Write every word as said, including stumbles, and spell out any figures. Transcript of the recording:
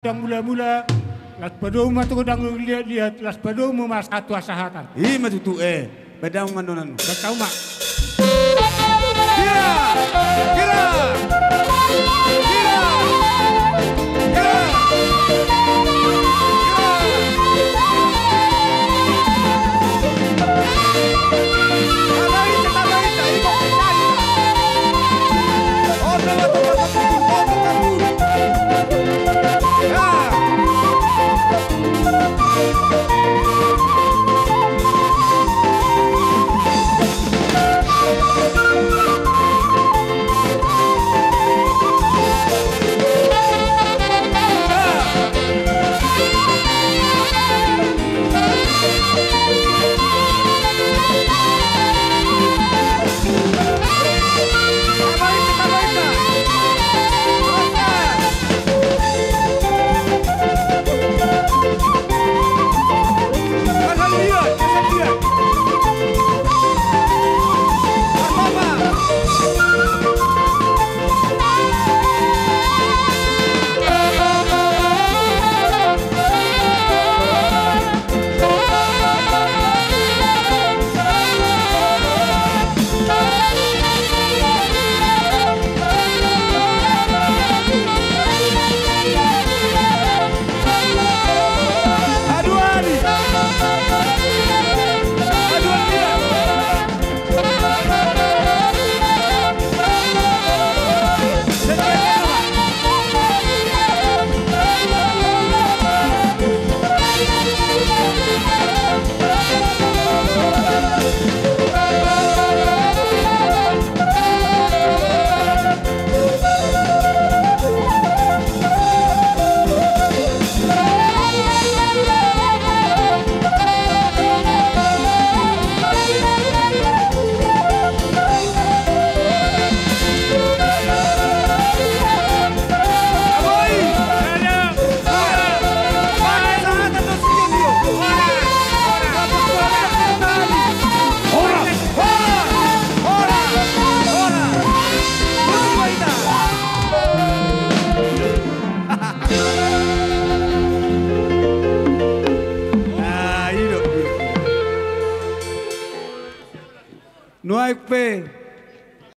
Godang mula-mula, las padomu ma tu godang liat-liat, las padomu ma sahat tu hasahatan. I ma tutu, eh. Bahen damang ma annon. Bahen damang ma. Kira! Kira! Kira! Kira! Kira! Nuaeng pe